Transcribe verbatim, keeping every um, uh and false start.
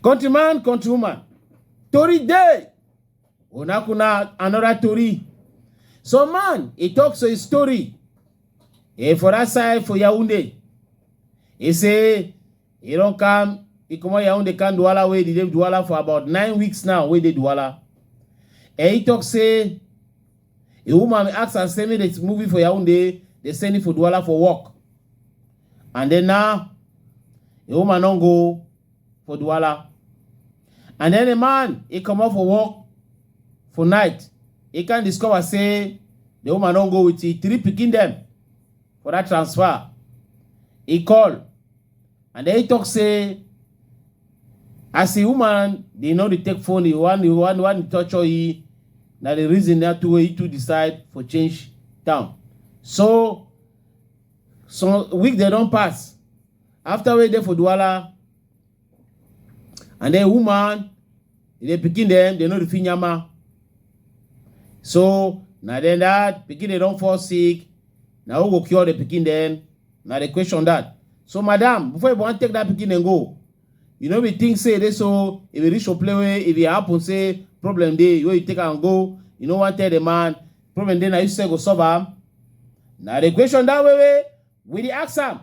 Countryman, countrywoman, tori dey. Una kuna another tori. Some man, he talk so his story. Eh, for that side, for Yaoundé, he say he don come, he comot Yaoundé, come Douala, wey dey Douala for about nine weeks now, wey dey Douala. And he talk say a woman ask am say make dem move it for Yaoundé, dem send it for Douala for work. And then now, a woman don go for Douala. And then a man, he comot for work for night. He come discover say the woman don go with him three pikin dem for that transfer. He call, and then he talk say as a woman, they no dey take phone, he wan, he wan, wan torture he. Na the reason that two wey he two decide for change town. So some week dem don pass. After wey dey for Douala, and then woman, the pikin dem, dem no dey fit nyama. So na then that pikin dem don fall sick. Na who go cure the pikin dem? Na the question that. So madam, before you wan take that pikin dem go, you no be think say dey so, if e reach to play wey, if e happen say problem dey, you, you take am go, you no wan tell the man, problem dey, na you sef go solve am? Na the question that way wey we dey ask am.